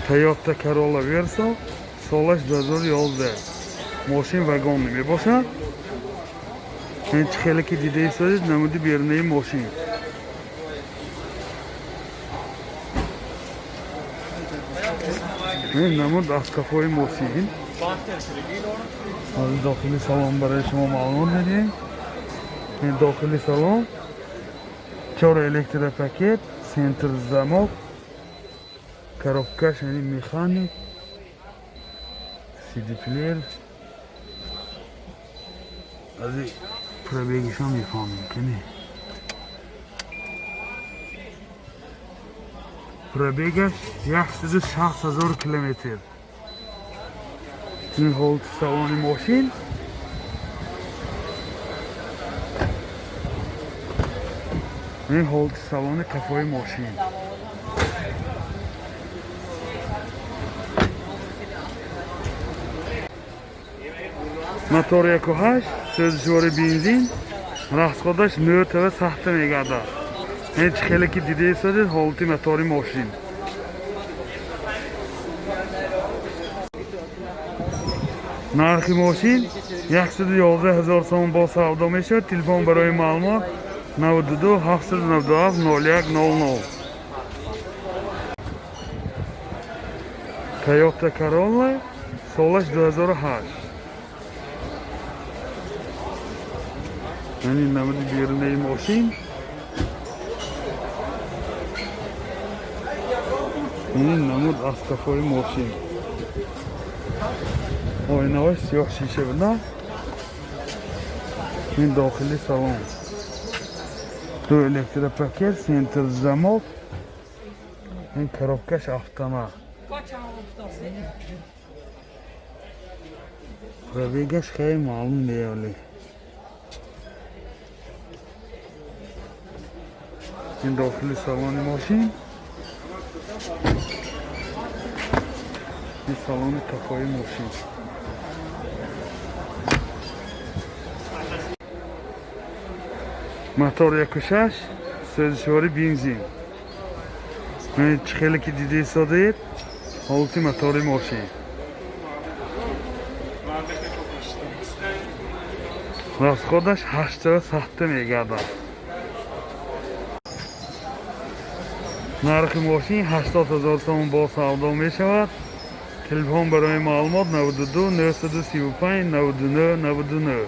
Toyota Corolla Verso солаш 2011. Мошин вагонӣ мебошад. Ин чӣ хеле ки дида истодед, намуди берунаи мошин. Ин намуд аз қафои мошин. Аз дохили салон барои шумо маълумот медиҳем. Ин дохили салон чор электропакет, центр замок, коробкаш яъни механик, CD плеер. Аз пробегишон мефаҳмем ки не. Пробегаш 160 000 километр. Ин ҳолати салони мошин. Ин ҳолати салони қафои мошин. Мотор 1.8, сӯзишвори бензин, расходаш 9 тв сахта мегардад. Ин чӣ хеле ки дида истодед, ҳолати мотори мошин. Нархи мошин 111 000 сомон бо савдо мешавад. Телефон барои маълумот 92 797 01 00. Toyota Corolla солаш 2008. Яъни намуди берунаи мошин. Ин намуд аз қафои мошин. Оинаҳои сиёҳ шиша буда. Ин дохили салон. Ду электропакет, центр замок. Ин коробкаш автомат. Пробегаш хеле маълум неёли. Ин дохили салони мошин. Ин салони қафои мошин. Мотор 1.6, сӯзишвори бензин. Чӣ хеле ки дида истодаед, ҳолати мотори мошин. Расходаш 8 сахта мегардад. Нархи мошин 80 000 сомон бо савдо мешавад. Телефон барои маълумот 92 935 99 99.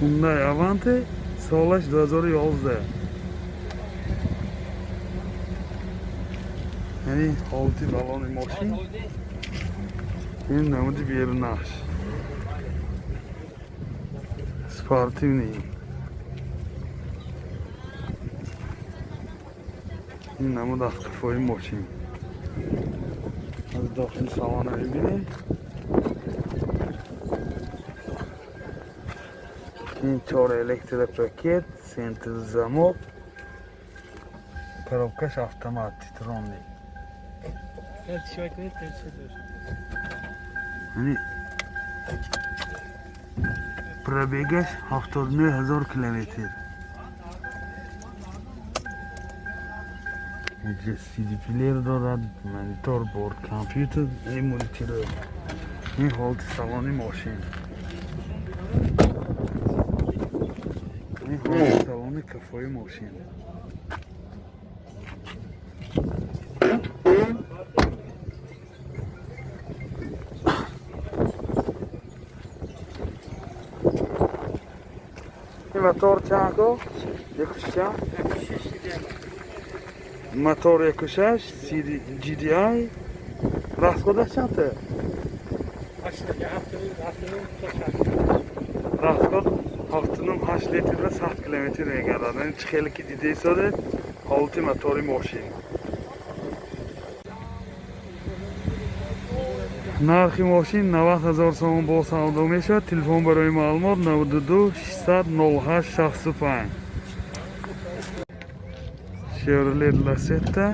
Hyundai Avante солаш 2011. Яъни ҳолати балони мошин. Ин намуди берунаш. Спортивный. Ин намуд аз қафои мошин. Аз дохили салона мебинем. Ин чор электропакет, центр замок, коробкаш автомат, титронный. Яъни пробегаш 79 000 километр. Инҷа CD плеер дорад, монитор, борт компютер, ин мультиро. Ин ҳолати салони мошин. Ин ҳолати салони қафои мошин. Ин мотор чанд ко? Якушча? Мотор 1.6 GDI. Расходаш чанд? Расход 7,8 литрда 100 километр мегардад. Ин чӣ хеле ки дида истодед, ҳолати мотори мошин. Нархи мошин 90 000 сомон бо савдо мешавад. Телефон барои маълумот 92 600 08 65. Chevrolet Lacetti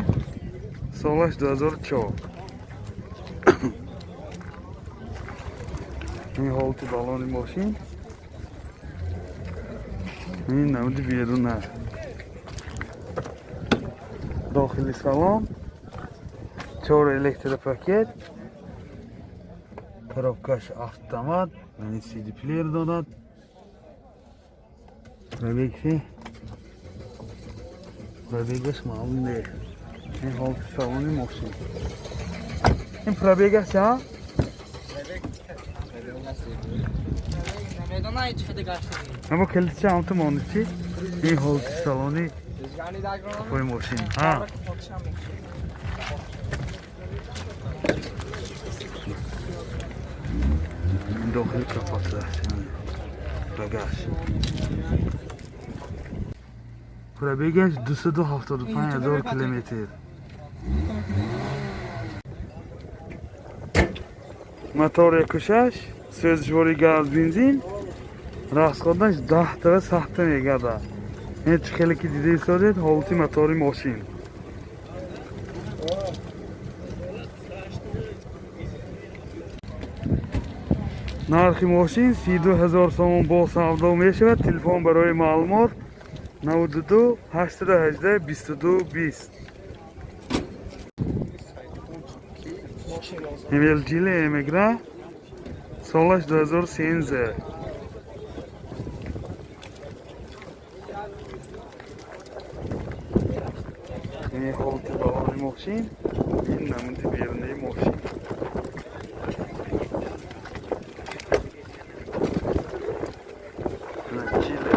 солаш 2004. Ин ҳолати балони мошин. Ин намуди беруна. Дохили салон. Чор электропакет, коробкаш автомат, яъне CD плеер дорад. Пробегши, пробегаш маълум не. Ин ҳолати салони мошин. Ин пробегаш чанд? Аммо калитча ҳамту монди чи? Ин ҳолати салони қафои мошин. Ҳа. Дохили капоташ, багаж. Пробегаш 275 ҳазор километр. Мотор 1.6, сӯзишвори газ, бензин, расходаш 10 тава сахта мегардад. Ин чӣ хеле ки дида истодед, ҳолати мотори мошин. Нархи мошин 32 000 сомон бо савдо мешавад. Телефон барои маълумот 92 818 22 20. Эмел Жиле Эмегра, солаш 2013. Ин ҳолати балони мошин, ин намуди берунаи мошин. Жиле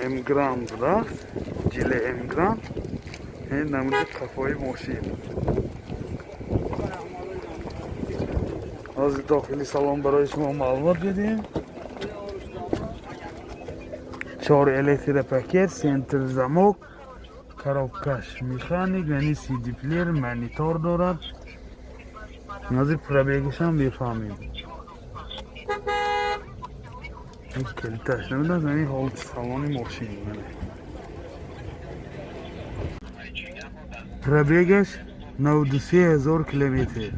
Эмгранд будааст. Жиле Эмгранд. Ин намуди қафои мошин. Ҳозир дохили салон барои шумо маълумот медиҳем. Чор электропакет, центр замок, коробкаш механик, яъне CD плеер, монитор дорад. Ҳозир пробегашам мефаҳмем. Ин калиташ намедонам, яъне ҳолати салони мошин. Пробегаш 93 ҳазор километр.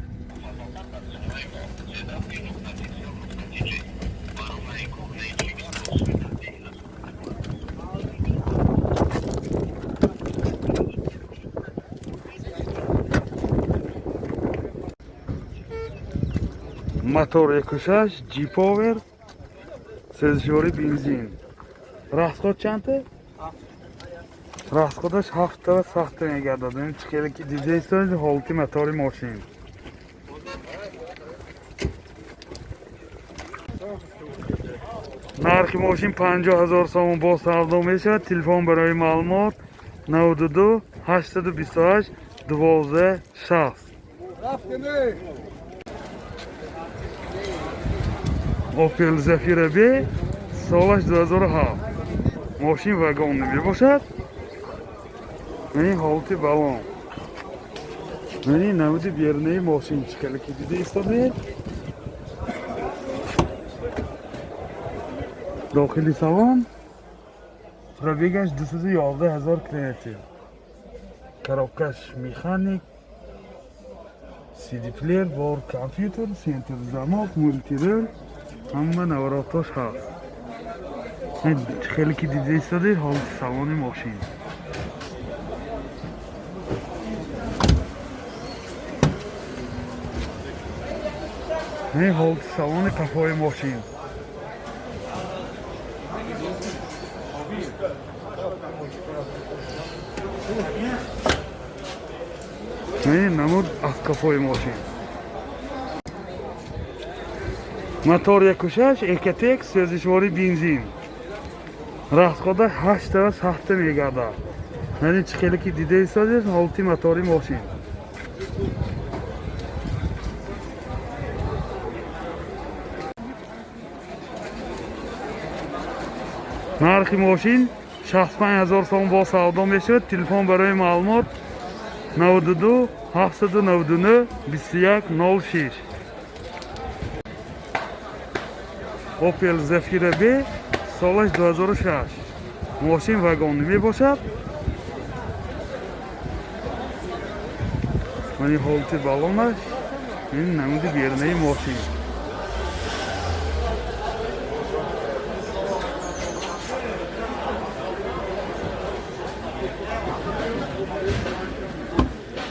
Мотор 1.6, G-Power, сӯзишвори бензин. Расход чандта? Расходаш ҳафтава сахта мегардад. Ин чӣ хеле ки дида истодед, ҳолати мотори мошин. Нархи мошин 50 ҳазор сомон бо савдо мешавад. Телефон барои маълумот 92 828 12 60. Opel Zafira B, солаш 2007. Мошин вагон мебошад. Ин ҳолати балон. Ин намуди берунаи мошин чӣ хеле ки дида истодед. Дохили салон, пробегаш 211 ҳазор километр. Коробкаш механик, CD плеер, бор компютер, центр замок, мультирул, ҳама наворотош ҳаст. Ин чӣ хеле ки дида истодед, ҳолати салони мошин. Ин ҳолати салони қафои мошин. Ин намуд аз қафои мошин. Мотор 1.6, Экотек, сӯзишвори бензин. Расхода 8 тава сахта мегардад. Яъне чӣ хеле ки дида истодед, ҳолати мотори мошин. Нархи мошин 65 ҳазор сом бо савдо мешавад. Телефон барои маълумот 92 799 21 06. Opel Zafira B, солаш 2006. Мошин вагонӣ мебошад. Мани ҳолати балонаш, ин намуди берунаи мошин.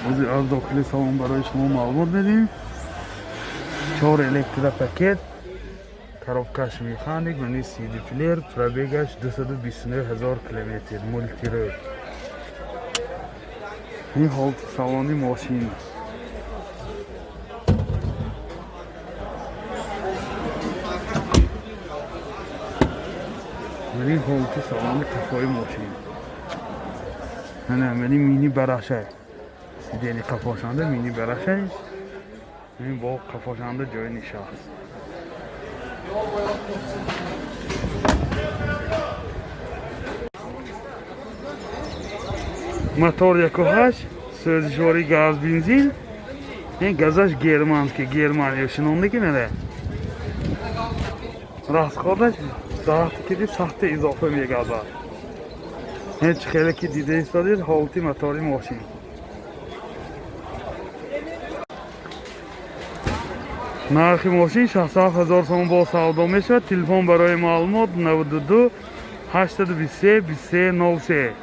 Аз дохили салон барои шумо маълумот медиҳем. Чор электропакет, коробкаш механик, мани CD плеер, пробегаш 229 ҳазор километр, мультируль. Ин ҳолати салони мошин. Мани ҳолати салони қафои мошин. Ана мани мини барашай. Сидени қафошанда мини барашай. Ин бо қафошанда ҷои нишаст. Мотор 1.8, сӯзишворӣ газ бензин. Ин газаш германский, Германия шинондаки мена. Расходаш даҳта киди сахта изофа мегардад. Ҳеҷ хеле ки дида истодед ҳолати мотори мошин. Нархи мошин 67 ҳазор сомон бо савдо мешавад. Телефон барои маълумот 92 823 23 03.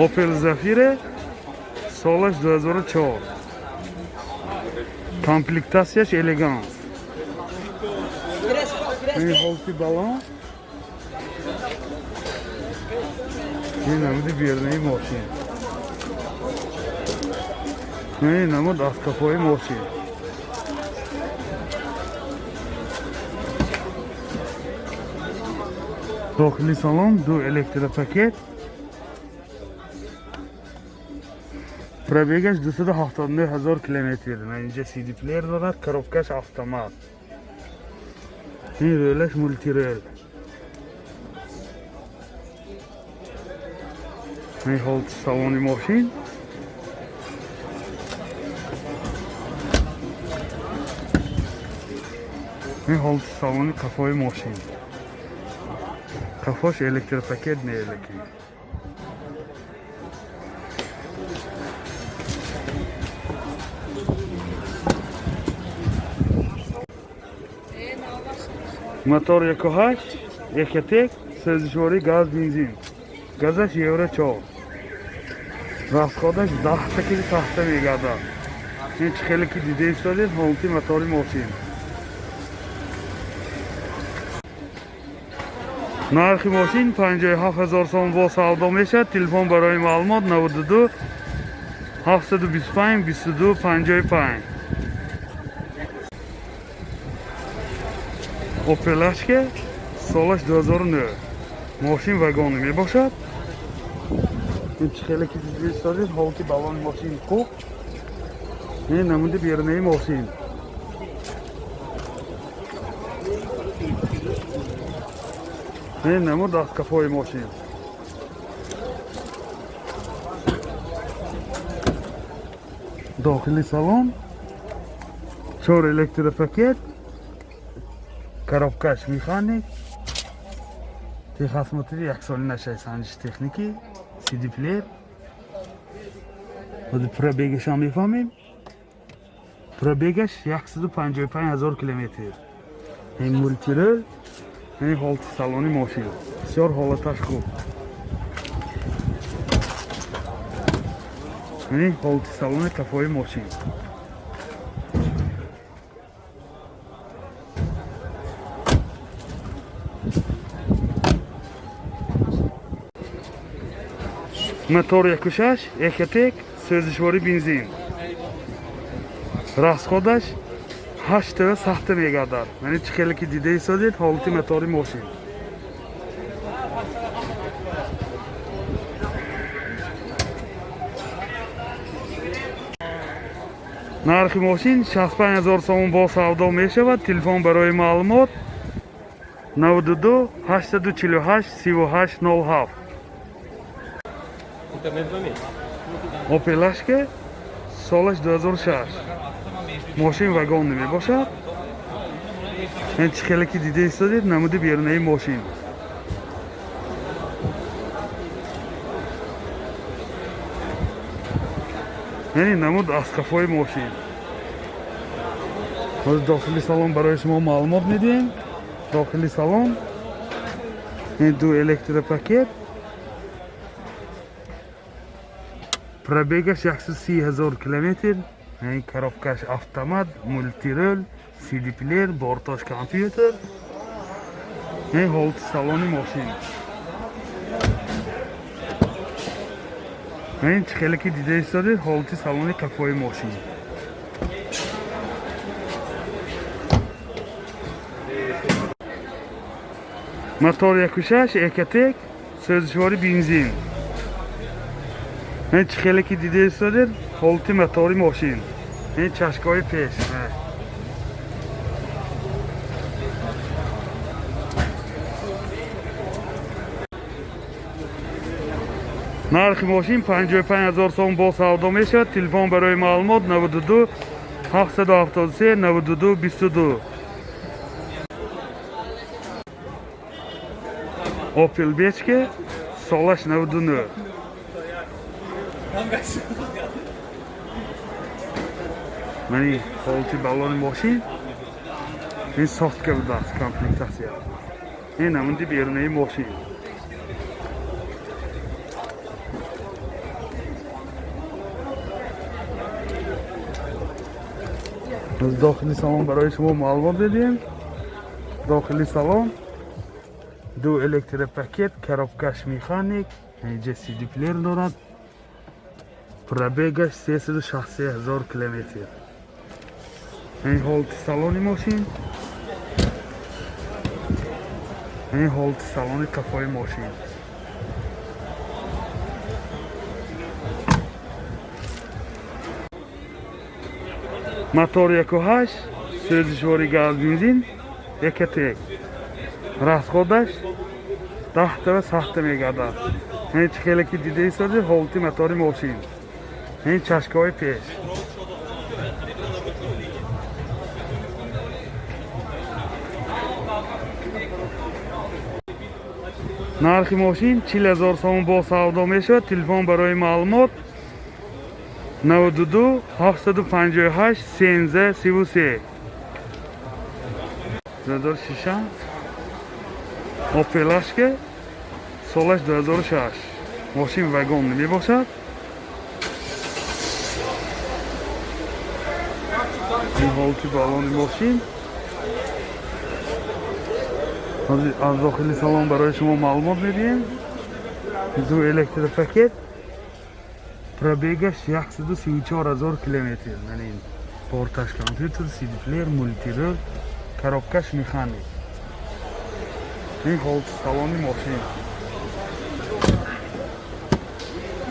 Opel Zafira, солаш 2004. Комплектацияш элеганс. Ин ҳолати балон. Ин намуди берунаи мошин. Ин намуд аз қафои мошин. Дохили салон ду электропакет. Пробегаш 279 ҳазор километр. Инҷа CD плеер дорад, коробкаш автомат. Ин рӯлаш мультирул. Ин ҳолати салони мошин. Ин ҳолати салони қафои мошин. Қафош электропакет не лекин. Мотор 1.8, Ecotec, сӯзишворӣ газ бензин. Газаш Евро 4. Расходаш 10 кили сахта мегардад. Ин чӣ хеле ки дида истодед ҳолати мотори мошин. Нархи мошин 57 ҳазор сомон бо савдо мешавад. Телефон барои маълумот 92 725 22 55. Opel Astra, солаш 2009. Мошин вагони мебошад. Ин чӣ хеле ки дида истодед ҳолати балони мошин хуб. Ин намуди берунаи мошин. Ин намуд аз қафои мошин. Дохили салон чор электропакет, коробкаш механик, техосмотри яксоли нашай, санҷиш техникӣ, CD плеер. Ҳозир пробегашам мефаҳмем. Пробегаш 155 ҳазор километр. Ин мультирул, ин ҳолати салони мошин. Бисёр ҳолаташ хуб. Ин ҳолати салони қафои мошин. Мотор 1.6, Ecotec, сӯзишворӣ бензин. Расходаш 8 ва сахта мегардад. Мани чӣ хеле ки дида истодед ҳолати мотори мошин. Нархи мошин 65 ҳазор сомон бо савдо мешавад. Телефон барои маълумот 92 848 38 07. Opel Astra, солаш 2006. Мошин вагон мебошад. Ин чӣ хеле ки дида истодед намуди берунаи мошин. Яъне намуд аз қафои мошин. Ҳозир дохили салон барои шумо маълумот медиҳем. Дохили салон ин ду электропакет. Пробегаш 130 ҳазор километр. Ин коробкаш автомат, мультирул, CD плеер, борташ компютер. Ин ҳолати салони мошин. Ин чӣ хеле ки дида истодед, ҳолати салони қафои мошин. Мотор 1.6 Ecotec, сӯзишвори бензин. Ин чӣ хеле ки дида истодед, ҳолати мотори мошин. Ин чашкҳои пеш. Нархи мошин 55 ҳазор сом бо савдо мешавад. Телефон барои маълумот 92 773 92 22. Opel Bechke, солаш 99. Мани ҳолати баллони мошин. Ин софтка будааст комплектатсия. Ин намуди берунаи мошин. Аз дохили салон барои шумо маълумот медиҳем. Дохили салон ду электропакет, коробкаш механик, инҷа CD плеер дорад. Пробегаш 363 ҳазор километр. Ин ҳолати салони мошин. Ин ҳолати салони қафои мошин. Мотор 1.8, сӯзишвори газ бензин, Ecotec. Расходаш 10 ва сахта мегардад. Ин чӣ хеле ки дида истодед, ҳолати мотори мошин. Ин чашкаҳои пеш. Нархи мошин 40 ҳазор сомон бо савдо мешавад. Телефон барои маълумот 92 758 13 33. 2006 Opel Astra, солаш 2006. Мошин вагон мебошад. Ин ҳолати балони мошин. Аз дохили салон барои шумо маълумот медиҳем. Ду электропакет, пробегаш 134 ҳазор километр. Ман ин порташ компютер, CD плеер, мультирул, коробкаш механик. Ин ҳолати салони мошин.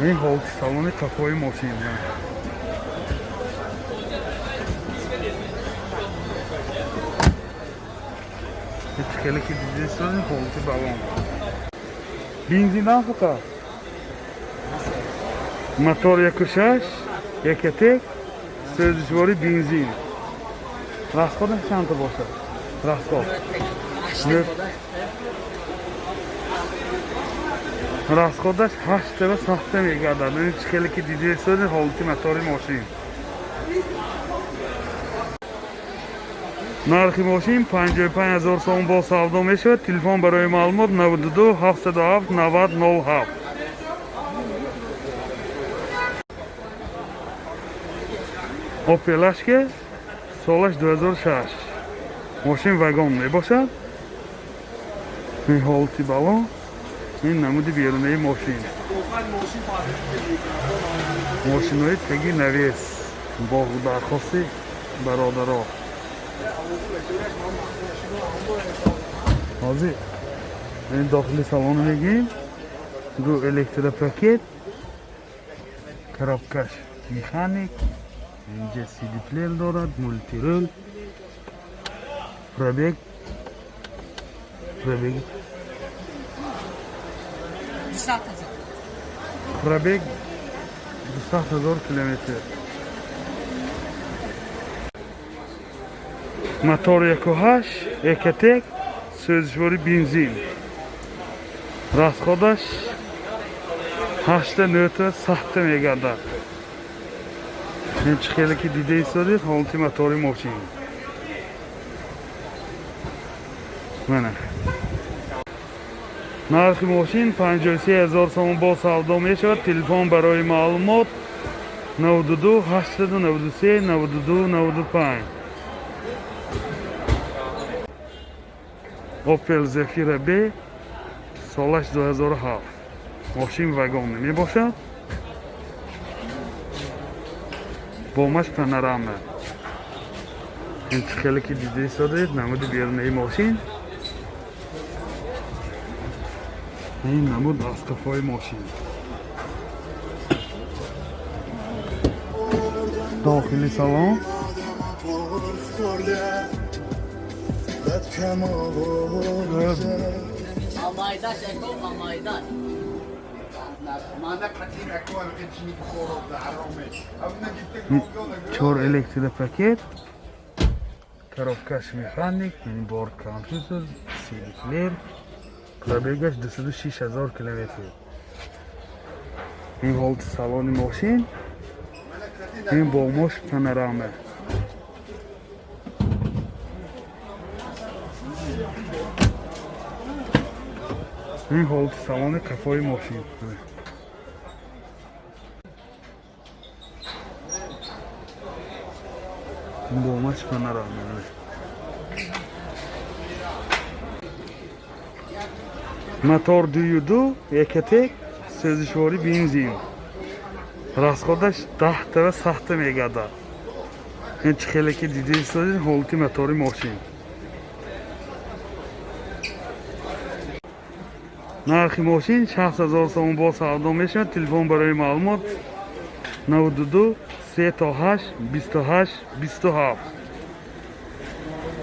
Ин ҳолати салони қафои мошин. Чӣ хеле ки дидед, ҳолати балон. Бензин фақат. Мотор 1.6 Ecotec, сӯзишвори бензин. Расходаш чанд та бошад? Расход. Расходаш 8 ва сахта мегардад. Ин чӣ хеле ки дидед, ҳолати мотори мошин. Нархи мошин 55 ҳазор сом бо савдо мешавад. Телефон барои маълумот 92 707 90 07. Opel Astra, солаш 2006. Мошин вагон мебошад. Ин ҳолати балон. Ин намуди берунаи мошин. Мошинои теги навес бо дархости бародаро. Ҳозир ин дохили салон мегирем. Ду электропакет, коробкаш механик, инҷа CD плеер дорад, мультирул, пробег пробег 200 ҳазор километр. Мотор 1.8 Ecotec, сӯзишвори бензин. Расходаш 8 9 сахта мегардад. Ин чӣ хеле ки дида истодед, ҳолати мотори мошин. Мана. Нархи мошин 53 ҳазор сомон бо савдо мешавад. Телефон барои маълумот 92 893 92 95. Opel Zafira B, солаш 2007, мошин вагон мебошад, бомаш панорама. Ин хеле ки дида истодед, намуди берунаи мошин, ин намуд аз қафои мошин, дохили салон. Амайдаш эко амайдаш. Чор электропакет, коробкаш механик, борт компьютер, CD-плеер. Пробегаш 206 ҳазор километр. Ин ҳолати салони мошин, ин бомош панорама. Ин ҳолати салони қафои мошин. Ин бомаш панорама. Мотор 2.2 Ecotec, сӯзишворӣ бензин, расходаш 10 тава сахта мегардад. Ин чӣ хеле ки дида истодед, ҳолати мотори мошин. Нархи мошин 60 000 сомон, бо савдо мешавад. Телефон барои маълумот: 92 3 то 8 28 27.